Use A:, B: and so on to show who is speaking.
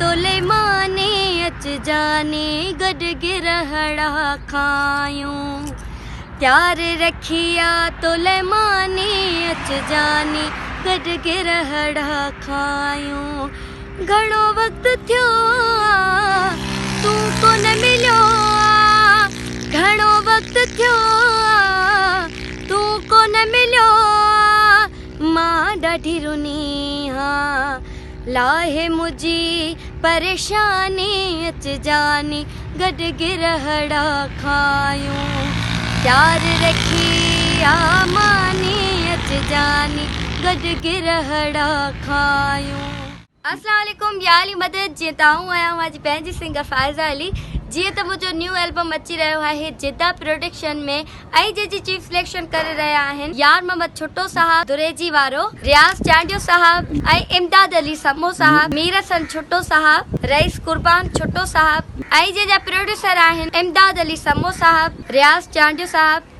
A: تولي ماني اچ جاني گڏ گرهڙا کايون. پيار رکي آ تولي ماني اچ جاني گڏ گرهڙا کايون. گهڻو وقت ٿيو آ تون ڪونه مليو آ گهڻو وقت ٿيو آ تون ڪونه مليو آ مان ڏاڍي رني هان لاهي منهنجي پريشاني اچ جاني گڏ گرهڙا کايون پيار رکي آ ماني اچ جاني گڏ گرهڙا کايون. اسلام عليڪم يا علي مدد جيئن ته آئون آهيان اوهان جي پنهنجي سنگر فائزه علي جيئن ته منهنجو نيو البم اچي رهيو آهي جده پروڊڪشن ۾ ۽ جنهن جي چيف سليڪشن ڪري رهيا آهن يار محمد ڇٽو صاحب دريجي وارو رياض چانڊيو صاحب ۽ امداد علي سمو صاحب مير حسن ڇٽو صاحب رئيس قربان ڇٽو صاحب ۽ جنهن جا پروڊيوسر آهن امداد علي سمو صاحب رياض چانڊيو صاحب.